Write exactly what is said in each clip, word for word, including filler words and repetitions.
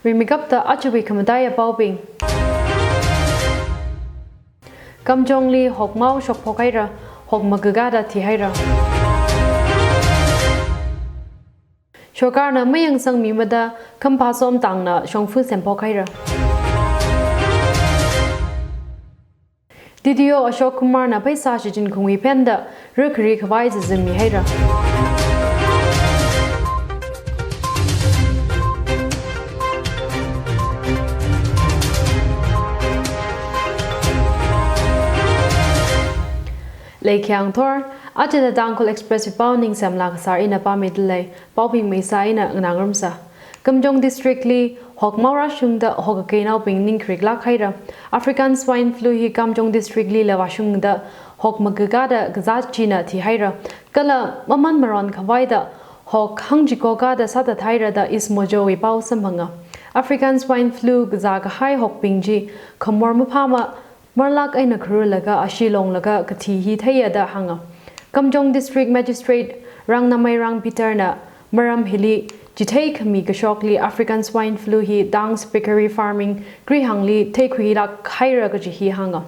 Rimeikapta ajawui khamataiya paobing. Kamjongli hokmao shokphok haira, hok makakada thihaira. Sorkarna mayangsangmimada Khamphasom tangna shongfa semphok haira. D D O Ashok Kumar na pheisā shichin khungwui phenda rikri khavai zizimmi haira. Leikhiang thor, aja Tangkhul Express wui pao ningsemla kasar ina pāmidalei, paobing maisā ina nganāngarumsa. Kamjong District li hokmao rāshungda hok kakeinaobing ningkrik lāk haira. African Swine Flu hi Kamjong District lila vāshungda hok makakada kazāt china thihaira. Kala maman maron khavaida hok hangchiko kada sāthat haira da East Mojo wui pao samphanga. African Swine Flu kazā kahai hokbing chi khamor maphāma marlāk eina kharurlaga ashee longlaga kathi hi theiya da hānga. Kamjong District Magistrate Rangnameirang Peter na maram hili chithei khami kashokli African Swine Flu hi Tang's Piggery Farming krihāngli theikhuilāk haira kaji hi hānga.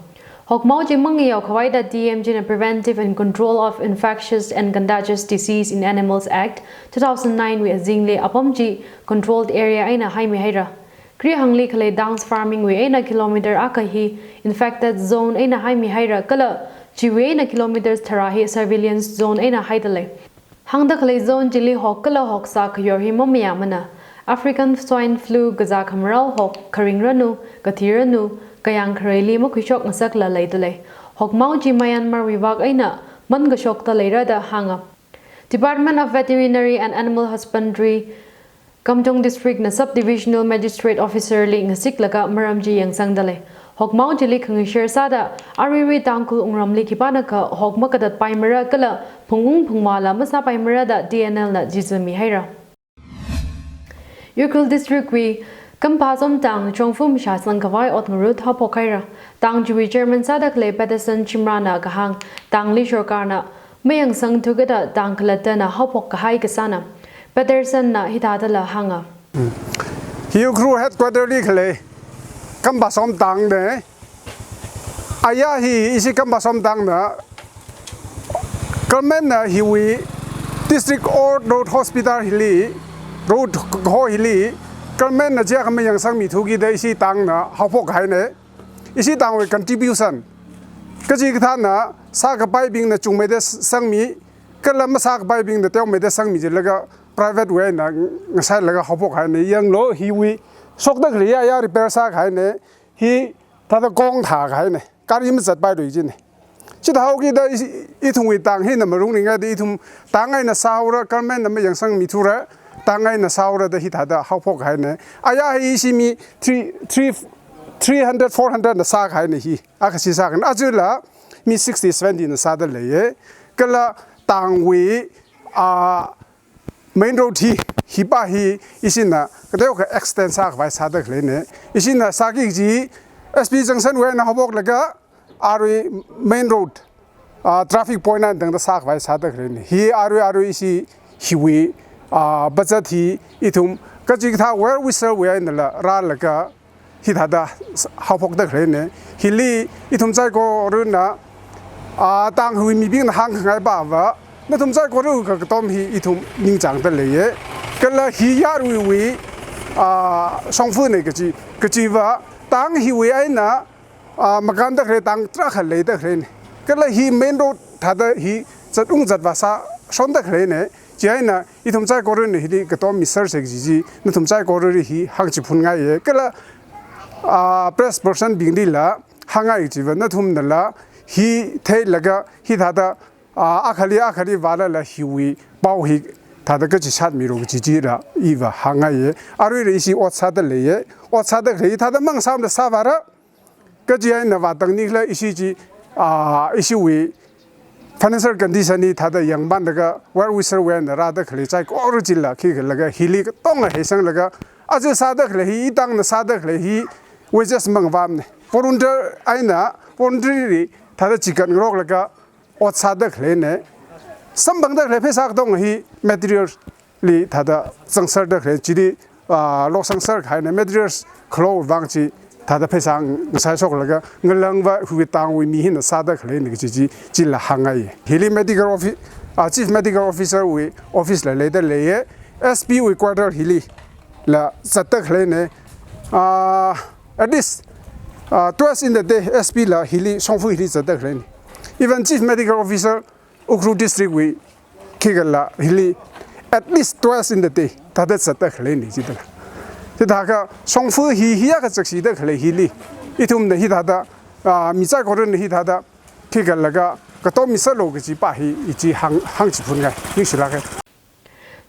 Hokmao chi mangayao khavaida D M G na Preventive and Control of Infectious and Contagious Disease in Animals Act two thousand nine wui azingli apam chi controlled area eina haimi haira. Krihāngli khalei Tang's Farming wui eina kilometer akha hi infected zone eina haimi haira kala chiwui eina kilometers tharā hi surveillance zone eina haidalei. Hāngda khalei zone chili hok kala hok sākhayor hi mamayāmana. African Swine Flu kazā khamarao hok kharingranu, kathiranu, kayāng khareili makhuishok ngasakla leidalei. Hokmao chi Myanmar wui vak eina mankashokta leira da hānga. Department of Veterinary and Animal Husbandry Kamjong District na Sub-Divisional Magistrate Officer li ngasiklaga maram chi yangsangdalei. Hokmao chili khangashar sāda aruirui Tangkhul wungramli khipānakha hok makatatpaimara kala phungung phungmala masāpaimara da D N L na zizimmi haira. Ukhrul District wui Khamphasom tang shongfa mashāsang khavai ot ngarut haophok haira. Tang chiwui chairman sāda khalei Patterson Chimra na kahāng, tangli sorkarna mayangsang thukada tang khalattana haophok kahai kasāna. Patterson na hithādala hānga. Hi Ukhrul headquarter li khalei Khamphasom tangna. Aya hi ishi Khamphasom tangna government na hiwui district or road hospital hili, road ho hili government na jiakha mayangsangmi thukida ishi tangna haophok haina. Ishi tangwui contribution kachikathāna sākapaibingna chungmeida sangmi, kala masākapaibingna teomeida sangmi jilaga private wui eina ngasailaga haophok haina. Yanglu hiwui shokda khalei aya repair sākahaina. Hithāda kong thākahaina. Gari mazatpailui jina. Chithāhaokida i, ithumwui tang hina marungringaida ithum tang eina sāhaora, government na mayangsangmi thura, tang eina sāhaora da hithāda haophok haina. Aya hi ishi mi three, three, three hundred, four hundred na sākahaina hi. Akha si sākahai. Ajala mi sixty, seventy na sāda leiya. Kala tangwui, ah, main road hi, hipa hi ishina kateokha extend sākhavai sāda khaleina. Ishina sāki kaji S B junction wui eina haophoklaga arui main road, ah, traffic point eina tangda sākhavai sāda khaleina. Hi arui arui ishi hiwui, ah, budget hi ithum kachikathā well wisher wui einala rālaga hithāda s-, haophokda khaleina. Hili ithum saikorana, ah, tang hiwui mibingna hāngkhangai pava, nathum saikora kakatom hi ithum ningchāngda leiya. Kala hi yaruiwui, ah, shongfana kaji, kajiva, tang hiwui eina, ah, makānda khalei tang tarākha leida khaleina. Kala hi main road thāda hi zatung zatvā sāshonda khaleina. Chieina ithum saikorana hili katom misersa kaji chi, nathum saikorali hi hāngchiphunngaiya. Kala, ah, press person binglila hāngngai kajiva, nathumnala hi theilaga hithāda, ah, akhali, akhali vālala hiwui pao hi thāda kachishatmilu kaji chila iva hāngngaiya. Aruila ishi ot sāda leiya. Ot sāda khalei thāda mang sāmla sāvāra. Kaji eina vātangnikhala ishi chi, ah, ishiwui financial condition hi thāda yangpamlaga well wisher wui eina rāda khalei saikora chila khikha laga hili katonga heisanglaga aja sāda khalei hi, itangna sāda khalei hi wages mangvamna. Volunteer eina, voluntary thāda chikat ngaroklaga ot sāda khaleina. Samphangda khalei pheisā katonga hi material li thāda zangserda khalei chili ah, loksang sākahaina materials khalawui vang chi thāda pheisā ngasāshoklaga ngalāngva hiwui tangwui mi hina sāda khaleina kaji chi, chila hāngngai. Hili medical offi-, ah, Chief Medical Officer wui office la leida leiya, S P wui quarter hilila zatda khaleina, ah, at least, ah, twice in the day S P la hili, shongfa hili zatda khaleina. Even Chief Medical Officer Ukhrul District wui khikhala hili at least twice in the day thāda zatda khaleina chithāda. Chithākha shongfa hi, hi akha chakshida khalei hili ithumna hithāda, ah, mi saikorana hithāda khikhala ka, katom misālu kaji pa hi, i chi hāng, hāngchiphun ngai. Ningshilāka.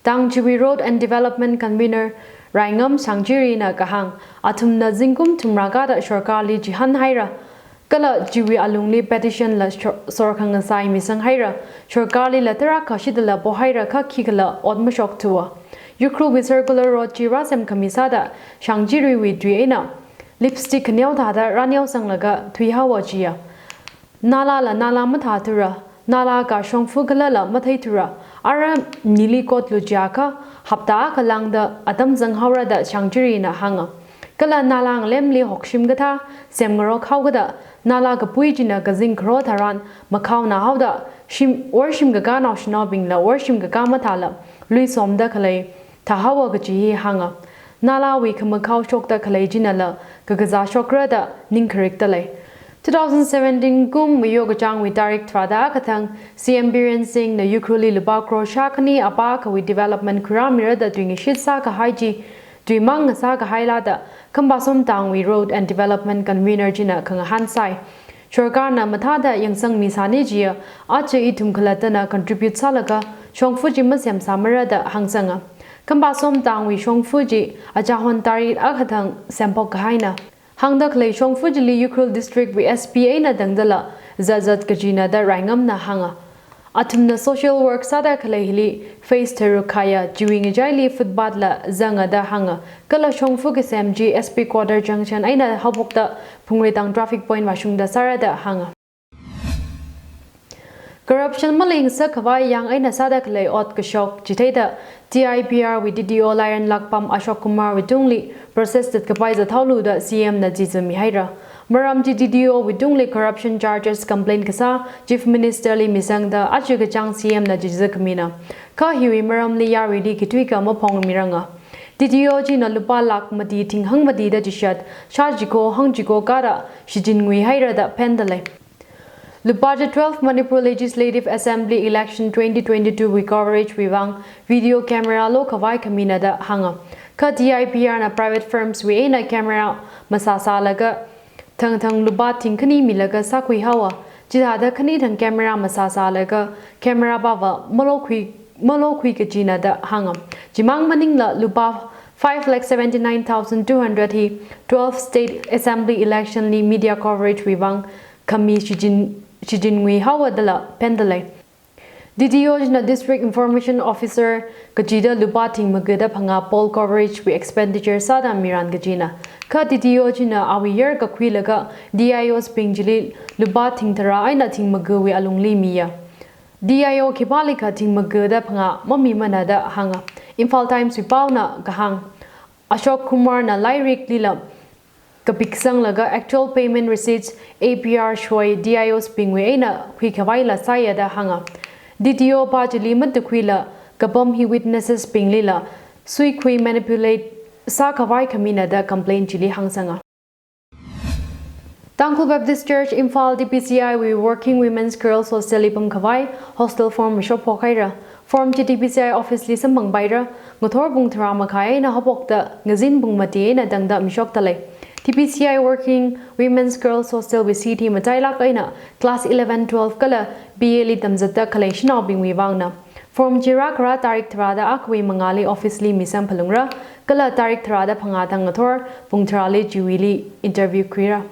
Tang chiwui Road and Development Convener Raingam Shangjirina kahāng, athumna zingkum thumrā kada sorkarli chihān haira, kala chiwui alungli petition la sor-, sorkhangasai misang haira, sorkarlila tarākha shidala pohaira kha khikhala ot mashokthuwa. Ukhrulwui Circular Road chi rāsemkhami sāda Shangjiriwui tui eina lipstick khaneo thāda rāneosanglaga thuihaowa jiya. Nalala nala mathāthura, nala ka shongfa khalala matheithura, ara nili kotlu jiakha hapta akha lāngda atam zanghaora da Shangjirina hānga. Kala nala ngalemli hokshim kathā semngarok haokada, nala kapui china kazing kharo tharan makhaona haoda, shim, worshim kakā naoshinaobingla worshim kakā mathāla luisomda khalei thāhaowa kaji hi hānga. Nalawui khamakhao shokda khalei chinala kakazā shokra da ningkharikda lei. Two thousand seventeen kum Mayokachangwui tarik tharāda akha thang C M Biren Singhna Ukhrulli lupā crore shākhani apā akhawui development khuirāmira da tuingashit sākahai chi tuimang ngasākahaila da Khampasom Tangwui Road and Development Convener china khangahān sai. Sorkarna mathāda yangsangmi sāni jiya, aja ithum khalattana contribute sālaga shongfa chi masemsāmara da hāngsanga. Khampasom Tangwui shongfa chi achahon tarik akha thang semphok kahaina. Hāngda khalei shongfa chili Ukhrul District wui S P eina tangdala zatzat kajina da Raingamna hānga. Athumna social work sāda khalei hili phase tharuk khaya, chiwui ngachaili footpath la zanga da hānga. Kala shongfa kasem chi S P quarter junction eina haophokta Phungreitang traffic point vāshungda sāra da hānga. Corruption maleingasak khavai yang eina sāda khalei ot kashok chitheida T I P R wui D D O Lairanlak Pam Ashok Kumar wui tungli process tatkapai zathaolu da C M na chiza mihaira. Maram chi D D O wui tungli corruption charges complaint kasā Chief Minister li misangda aja kachāng C M na chiza khamina. Kha hiwui maramli yaruili khitui kha maphongmiranga. D D O china lupā lakh mati thing hangmati da chishat, shā chiko hang chiko kada shichin nguihaira da phenda lei. Lupā chi twelve Manipur Legislative Assembly Election twenty twenty-two wui coverage wui vang video camera lo khavai khamina da hānga. Kha T I P R na private firms wui eina camera masāsālaga thangthang lupā thing khani milaga sākhui haowa. Chithāda khani thang camera masāsālaga camera pava malokhui, malokhui kachina da hānga. Chimang maningla lupā five lakh seventy-nine thousand two hundred hi twelve state assembly election li media coverage wui vang khami shichin, shichin ngui haowa dala phenda lei. D D O china District Information Officer kachida lupā thing magada phangā poll coverage wui expenditure sāda miran kachina. Kha D D O china awui yar kakhuilaga D I Os bing chili lupā thing tharā eina thing magawui alungli miya. D I O khipālikha thing magada phangā mamimana da hānga. Imphal Times wui paona kahāng, Ashok Kumar na lairiklila kapiksanglaga actual payment receipts A P R shoi D I Os bingwui eina khuikhavaila sāya da hānga. D D O pa chili matakhuila kapam hi witnesses binglila suikhui manipulate sākhavai khamina da complaint chili hāngsanga. Tangkhul Baptist Church Imphal T B C I wui Working Women's Girls Hostel li pamkhavai hostel form mashokphok haira. Form chi T B C I office li samphangpaira. Ngathor pung tharā makhai eina haophokta ngazin pung mati eina tangda mishokta lei. T B C I Working Women's Girls Hostel wui seat hi matailāk eina class eleven, twelve kala B A li tamzatda khalei shanaobingwui vangna. Form chi rākhara tarik tharāda akhawui mangāli office li misangphalungra, kala tarik tharāda phangā thang ngathor pung tharāli chiwuili interview khuira.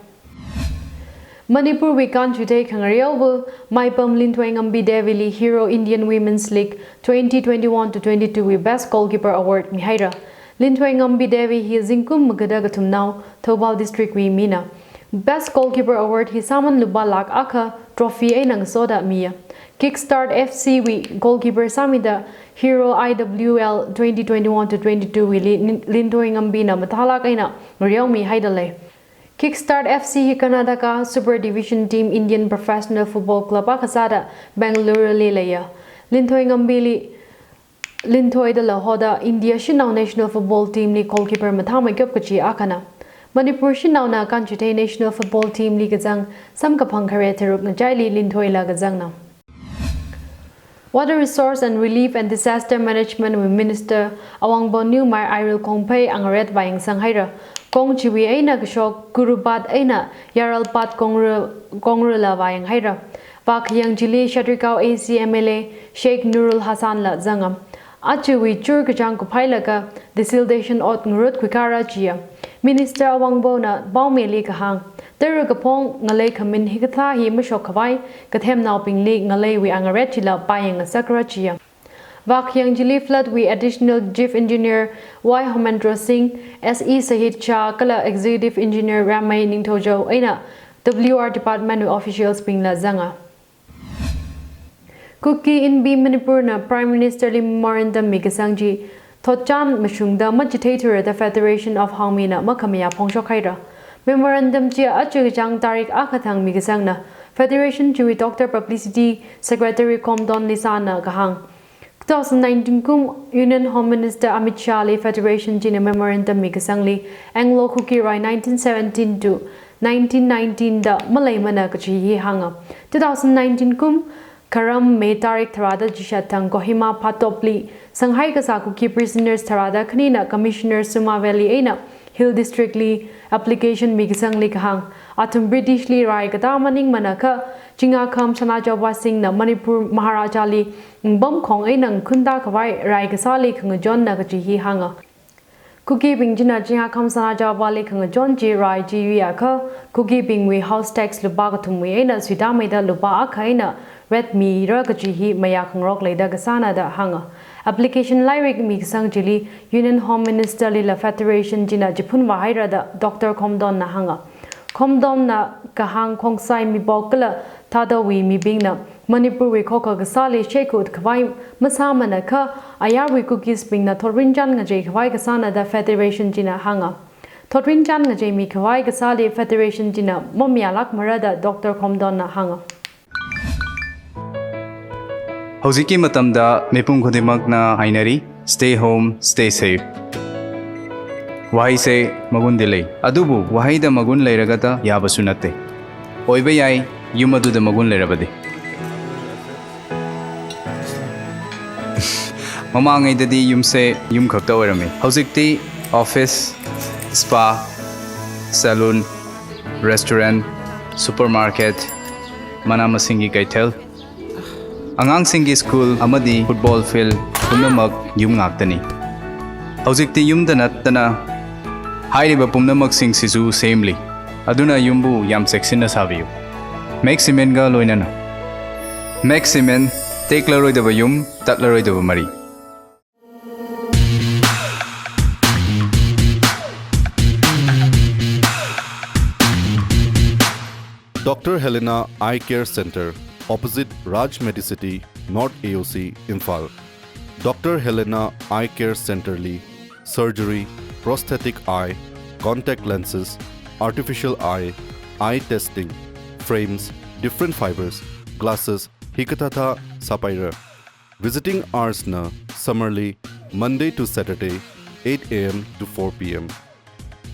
Manipur wui kanchuthei khangareova Maipam Linthoingambi Devi li Hero Indian Women's League twenty twenty-one to twenty-two wui Best Goalkeeper Award mihaira. Linthoingambi Devi hi zingkum magada kathumnao Thoubal District wui mina. Best Goalkeeper Award hi sāman lupā lakh akha trophy eina ngasoda miya. Kickstart F C wui goalkeeper sāmida Hero I W L twenty twenty-one to twenty-two wuili Lin-, Linthoi Ngambina mathālāk eina ngareomi haida lei. Kickstart F C hi Karnataka Super Division Team Indian Professional Football Club akha sāda Bengaluru li leiya. Linthoi Ngambili Linthoi dala hoda India shanao national football team li goalkeeper mathāmeikap kachi akhana. Manipur shanaona kanchithei national football team li kazang samkaphang khare tharuk ngachaili Linthoila kazangna. Water Resource and Relief and Disaster Management wui Minister Awangbow Newmai Airil Kongphei angaret vāyangsang haira. Kong chiwui eina kashok Gurubat eina Yaralbat Kongru, Kongrula vāyang haira. Vākhayang chili Shatrigao A C M L A Sheikh Nurul Hassan la zanga. Achiwui chur kachāng kuphailaga desiltation ot ngarut khuikara chiya. Minister Awangbowna paomeili kahāng, tara kaphong ngalei khamin hikathā hi mashok khavai kathemnaobingli ngaleiwui angaret chila pāyang ngasakra chiya. Vākhayang chili flood wui Additional Chief Engineer Y Homendra Singh, S E Sahit Shah kala Executive Engineer Ramai Ningthoujao eina W R Department wui officials bingla zanga. Kuki Inpi Manipurna Prime Minister li memorandum mikasang chi thotchan mashungda machitheithura da Federation of Hawmi na makhamayā phongshok haira. Memorandum chi aja kachāng tarik akha thang mikasangna. Federation chiwui Doctor Publicity Secretary Khomdon Lisa na kahāng, two thousand nineteen kum Union Home Minister Amit Shah li Federation china memorandum mikasangli Anglo Kuki rai nineteen seventeen to nineteen nineteen da maleimana kachi hi hānga. Two thousand nineteen kum Kharam May tarik tharāda chishat thang Kohima Phatopli sanghai kasā Kuki prisoners tharāda khanina Commissioner Suma Valley eina Hill District li application mikasangli kahāng, athum British li rai katā maningmana kha Chinghakham Sanajaoba Singh na Manipur Maharaja li ngabamkhong eina ngakhunta khavai rai kasāli khangachonna kachi hi hānga. Kukibing china Chinghakham Sanajaobali khangachon chi rai chi yuiakha, Kukibingwui house tax lupā kathumwui eina suitāmeida lupā akha eina ret mira kachi hi mayā khangarok leida kasāna da hānga. Application lairik mikasang chili Union Home Minister lila Federation china chiphun vāhaira da Doctor Khomdon na hānga. Khomdon na kahāng, khongsai mipok kala Thadowui mibingna Manipurwui khokha kasāli shekut khavai masāmana kha, ayarwui Kukis bingna thotrinchān ngachei khavai kasāna da Federation china hānga. Thotrinchān ngacheimi khavai kasāli Federation china mamayālākmara da Doctor Khomdon na hānga. ꯍꯧꯖꯤꯛꯀꯤ ꯃꯇꯝꯗ ꯃꯤꯄꯨꯝ ꯈꯨꯗꯤꯡꯃꯛꯅ ꯍꯥꯏꯅꯔꯤ, "Stay home, stay safe." ꯋꯥꯍꯩꯁꯦ ꯃꯒꯨꯟꯗꯤ ꯂꯩ, ꯑꯗꯨꯕꯨ ꯋꯥꯍꯩꯗ ꯃꯒꯨꯟ ꯂꯩꯔꯒꯇ ꯌꯥꯕꯁꯨ ꯅꯠꯇꯦ꯫ ꯑꯣꯏꯕ ꯌꯥꯏ, ꯌꯨꯝ ꯑꯗꯨꯗ ꯃꯒꯨꯟ ꯂꯩꯔꯕꯗꯤ꯫ ꯃꯃꯥꯡꯉꯩꯗꯗꯤ ꯌꯨꯝꯁꯦ ꯌꯨꯝ ꯈꯛꯇ ꯑꯣꯏꯔꯝꯃꯤ꯫ ꯍꯧꯖꯤꯛꯇꯤ office, spa, salon, restaurant, supermarket, ꯃꯅꯥ ꯃꯁꯤꯡꯒꯤ ꯀꯩꯊꯦꯜ, ꯑꯉꯥꯡꯁꯤꯡꯒꯤ school ꯑꯃꯗꯤ football field ꯄꯨꯝꯅꯃꯛ ꯌꯨꯝ ꯉꯥꯛꯇꯅꯤ꯫ ꯍꯧꯖꯤꯛꯇꯤ ꯌꯨꯝꯗ ꯅꯠꯇꯅ ꯍꯥꯏꯔꯤꯕ ꯄꯨꯝꯅꯃꯛꯁꯤꯡꯁꯤꯁꯨ ꯁꯦꯝꯂꯤ꯫ ꯑꯗꯨꯅ ꯌꯨꯝꯕꯨ ꯌꯥꯝ ꯆꯦꯛꯁꯤꯟꯅ ꯁꯥꯕꯤꯌꯨ꯫ Max Cementꯒ ꯂꯣꯏꯅꯅ꯫ Max Cement, ꯇꯦꯛꯂꯔꯣꯏꯗꯕ ꯌꯨꯝ, ꯇꯠꯂꯔꯣꯏꯗꯕ ꯃꯔꯤ꯫ Doctor Helena Eye Care Center, opposite Raj Medicity, North A O C, Imphal. Doctor Helena Eye Care Center li surgery, prosthetic eye, contact lenses, artificial eye, eye testing, frames, different fibers, glasses, hikathāthā sāpaira. Visiting hours na summer li Monday to Saturday, eight A M to four P M.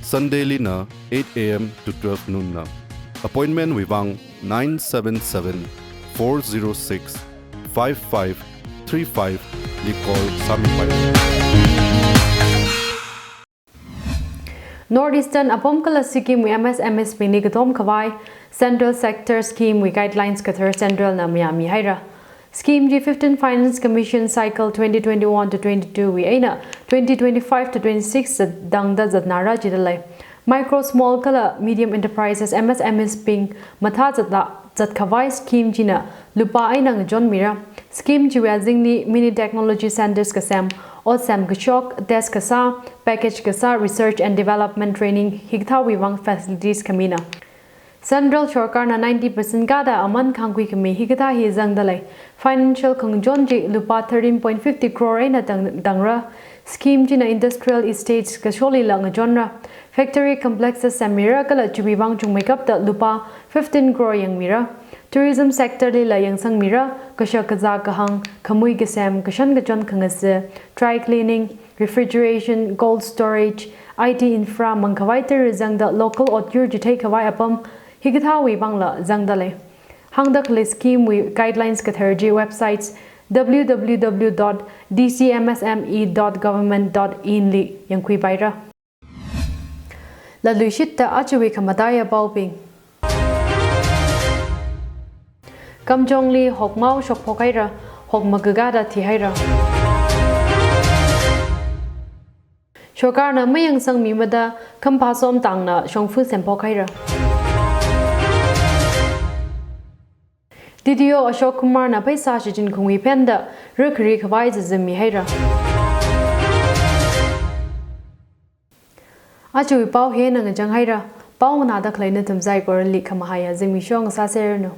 Sunday li na eight A M to twelve noon na. Appointment wui vang nine seven seven, four zero six, five five three five li call sāmipai. North Eastern apam kala Sikkim wui M S M Es bingli katom khavai Central Sector Scheme wui guidelines kathar Central na mayāmi haira. Scheme chi fifteen Finance Commission Cycle twenty twenty-one to twenty-two wui eina twenty twenty-five to twenty-six zatdangda zatnara jida lei. Micro, small kala medium enterprises, M S M Es bing mathā zatla, zat khavai scheme china lupā eina ngachonmira. Scheme chiwui azingli mini technology centers kasem, ot semkashok, test kasā, package kasā, research and development training hikathāwui vang facilities khamina. Central Sorkarna ninety percent kada aman khangkhui khami hikathā hi zangdalei. Financial khangachon chi lupā thirteen point fifty crore eina tang, tangra. Scheme china industrial estates kasholila ngachonra. Factory complexes semmira kala chiwui vang chungmeikapta lupā fifteen crore yangmira. Tourism sector lila yangsangmira, kashak kazā kahāng, khamui kasem, kashan kachon khangase, dry cleaning, refrigeration, cold storage, I T infra mangkhavai tara zangda local otyur chitheikhavai apam hikathāwui vangla zangdalei. Hāngda khalei scheme wui guidelines kathar chi websites W W W dot D C M S M E dot government dot in li yangkhuipaira. Latluishitta ajawui khamataiya paobing. Kamjongli hokmao shokphokhaira, hokma kakada thihaira. Sorkarna mayangsangmimada khampha somtangna shongfa semphokhaira. D D O Ashok Kumarna pheisā shichin khungwui phenda rakhari khavai zazammihaira. Ajawui pao hina ngachanghaira, pao nganāda khalei nathum saikorali khamahaiya zimiksho ngasāserranu.